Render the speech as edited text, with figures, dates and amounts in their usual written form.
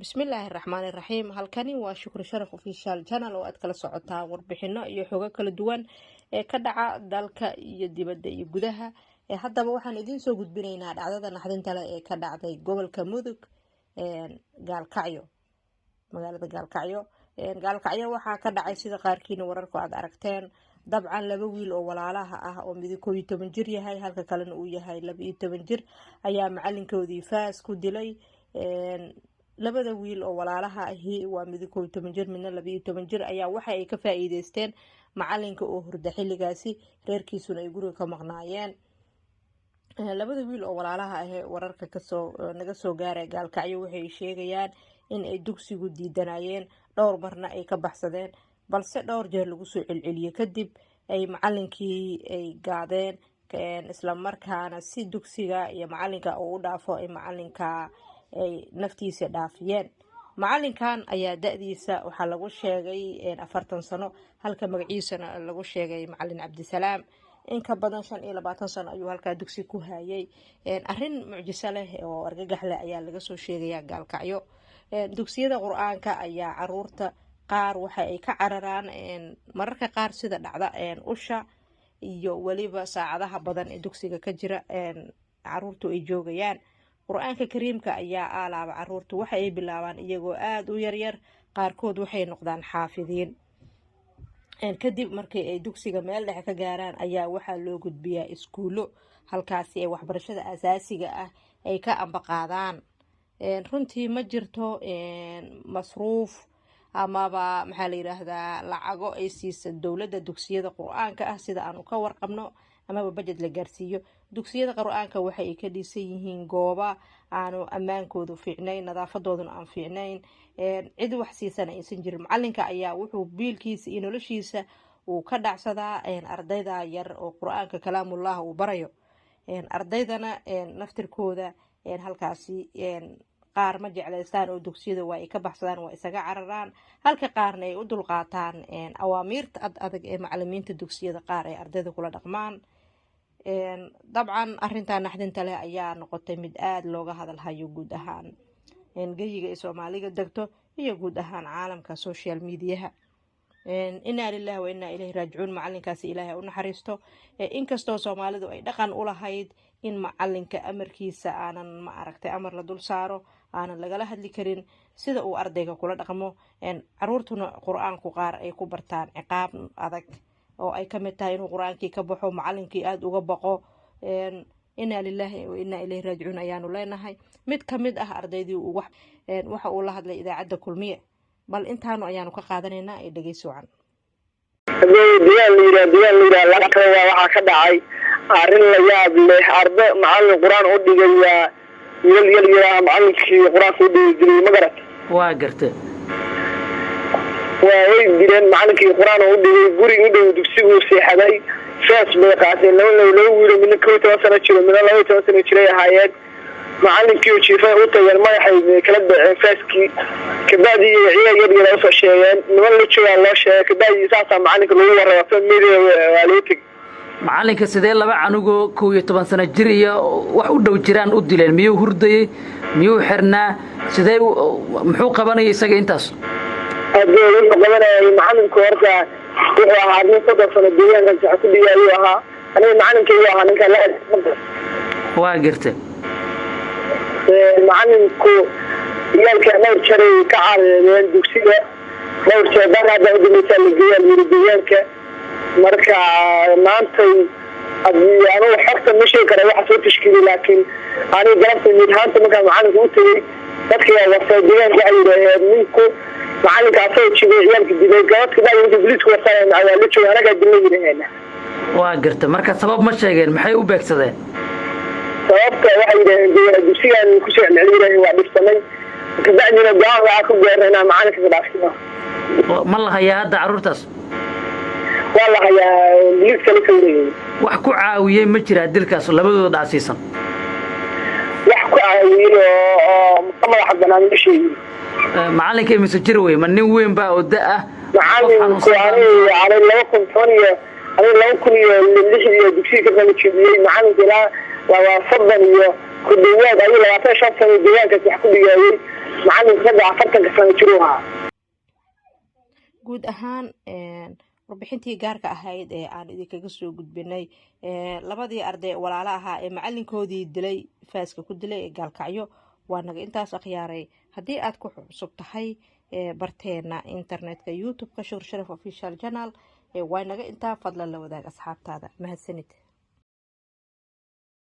Bismillaahi raxmaani raxiim. Halkani waa Shukri Sharaf Official Channel oo aad kala socotaan warbixino iyo xogo kala duwan ee ka dhaca dalka iyo dibadda iyo gudaha. Haddaba waxaan idiin soo gudbinaynaa dhacdada naxdinta leh ee ka dhacday gobolka Mudug, Gaalkacyo, magaalada Gaalkacyo. Gaalkacyo waxaa ka dhacay, sida qaarkiina wararku aad aragteen, dabcan laba wiil oo walaalaha ah oo mid 11 jir yahay, halka kalena uu yahay 12 jir, ayaa macalinkoodii faas ku dilay. Labada wiil oo walaalaha ahi waa mid 11 jir, midna 12 jir, ayaa waxa ay ka faa-iideysteen macalinka oo hurda xilligaasi, reerkiisuna ay guriga ka maqnaayeen. Labada wiil oo walaalaha ahe wararka kasoo naga soo gaaray Gaalkacyo waxay sheegayaan in ay dugsigu diidanayeen, dhowr marna ay ka baxsadeen, balse dhowr jeer lagu soo celceliyey kadib ay macalinkii ay gaadeen, islamarkaana si dugsiga iyo macalinka uu u dhaafo ay macalinka ay naftiisa dhaafiyeen. Macalinkan ayaa da-diisa waxaa lagu sheegay 40 sano, halka magaciisana lagu sheegay Macalin Cabdisalaam. In ka badan 25 sano ayuu halkaa dugsi ku hayay. Arrin mucjiso leh oo argagax leh ayaa laga soo sheegayaa Gaalkacyo. Dugsiyada Qur-aanka ayaa caruurta qaar waxa ay ka cararaan mararka qaar, sida dhacda, usha iyo weliba saacadaha badan ee dugsiga ka jira caruurtu ay joogayaan. Qur-aanka Kariimka ayaa aalaaba caruurtu waxa ay bilaabaan iyagoo aada u yaryar, qaarkood waxay noqdaan xaafidiin. Kadib markii ay dugsiga meel dhexe ka gaaraan ayaa waxaa loo gudbiyaa iskuullo, halkaasi ay waxbarashada asaasiga ah ay ka ambaqaadaan. Runtii ma jirto masruuf amaba, maxaa la yiraahdaa, lacago ay siisa dowladda dugsiyada Qur-aanka ah, sida aanu ka warqabno, amaba budget la gaarsiiyo. Dugsiyada Qur-aanka waxa ay ka dhisan yihiin gooba aanu ammaankoodu fiicnayn, nadaafadooduna aan fiicnayn, cid wax siisana aysan jirin. Macalinka ayaa wuxuu biilkiisa iyo noloshiisa uu ka dhacsadaa ardayda yar oo Qur-aanka kalaamullah uu barayo. Ardaydana naftirkooda halkaasi qaar ma jeclaystaan oo dugsiyada waa ay ka baxsadaan, waa isaga cararaan, halka qaarna ay u dulqaataan awaamiirta ad adag ee macalimiinta dugsiyada qaar ay ardayda kula dhaqmaan. Dabcan arintaa naxdinta leh ayaa noqotay mid aada looga hadalhayo guud ahaan geyiga ay Soomaaliga degto iyo guud ahaan caalamka social mediaha. Inaa lilahi wa inaa ilayhi raajicuun. Macalinkaasi Ilaahay u naxariisto. Inkastoo Soomaalidu ay dhaqan u lahayd in macalinka amarkiisa aanan, ma aragtay, amar la dul saaro aanan lagala hadli karin sida uu ardayga kula dhaqmo, caruurtuna Qur-aanku qaar ay ku bartaan ciqaab adag oo ay kamid tahay inuu Qur-aankii ka baxo, macalinkii aada uga baqo. Inaa lilaahi wa inaa ilayhi raajicuun ayaanu leenahay. Mid kamid ah ardaydii waxa uu la hadlay Idaacadda Kulmiye. Bal intaanu ayaanu ka qaadanaynaa ee dhegeysi wacan. Degaan la yidhaha Laqaba waxaa ka dhacay arrin la yaab leh. Ardo macalin Qur-aan u dhigayaa, wiilal yar yaraa macalinkii Qur-aanka u dhigi jiray, ma garat? Waa garta. Waa way dileen macalinkii Qur-aan u dhigay. Guriga u dhow dugsiguu seexaday, saas bay qaateen laba wiilo, midna 11 sano jiro, midna 12 sano jiray ahaayeen. Macalinkii oo jiifay u tageen, madaxay kala dhaceen faaskii. Kabacdii ciyaal yar yar usoo sheegeen, niman la joogaa loo sheegay. Kabacdii saasaa macalinka lagu warraba, media waa loo tegay. Macalinka sidee laba canugoo 11 sano jir iyo wax u dhow jiraan u dileen? Miyuu hurdayey? Miyuu xirnaa? Sidee, muxuu qabanayay isaga intaas? Hadee wuxuu qabanayay macalinku, horta wuxuu ahaa nin 30 sano deegaankan sax ku dhigay ayuu ahaa. Aniga macalinkaygu ahaa ninka la. Waa garta. Macalinku ciyaalka dhowr jaray ka caareedeen dugsiga, dhowr jeer dar hadda udambaysaa la geeyaa layiri deegaanka. Marka maantay hadii anugu xogta ma sheegi kara waxa soo tashkiilay, laakiin aniga galabta midhaanta markaa macalinka u tegey, dadkii waa warsay deegaanka, waxay yidhaaheen ninku macalinka asagoo jibay ciyaalka dilay. Gabadka baa ninka booliisku warsanaya, waa la jooga, anagaa dilna yidhaaheen. Waa garta. Marka sabab ma sheegeen maxay u beegsadeen? Sababta waxay yidhaaheen dugsigaan kusoo celceli yidhaaheen, waa dhibsanay. Kabacdina go-aan waxaa ku gaarna inaan macalinka ka dhaafsino. Ma la hayaa hadda carruurtaas? Waa la hayaa, booliiska la soo wareegay. Wax ku caawiyey ma jiraa dilkaas labadooda dhacsiisan? Wax ku caawiyey oo ka madaxa banaan ma sheegin. Macalinka imise jir wey? Ma nin weyn baa oo da ah? Macalinku aniga ani 2010 iyo aniga 2006 iyo dugsiga ka qala jebiyey. Macalinka ilaa laba 30 iyo ku dhawaad ayuu 25 sano deegaankaas wax ku dhigaayey. Macalin Macalinka saddex afartanka sano jiru ahaa. Guud ahaan warbixintii gaarka ahayd ee aan idinkaga soo gudbinay labadii arday walaalo ahaa ee macalinkoodii dilay, faaska ku dilay ee Gaalkacyo, waa naga intaas, akhyaaray. Haddii aad ku cusub tahay barteena internetka YouTube-ka Shukur Sharaf Official Channel, waa naga intaa. Fadlan la wadaag asxaabtaada. Mahadsanid.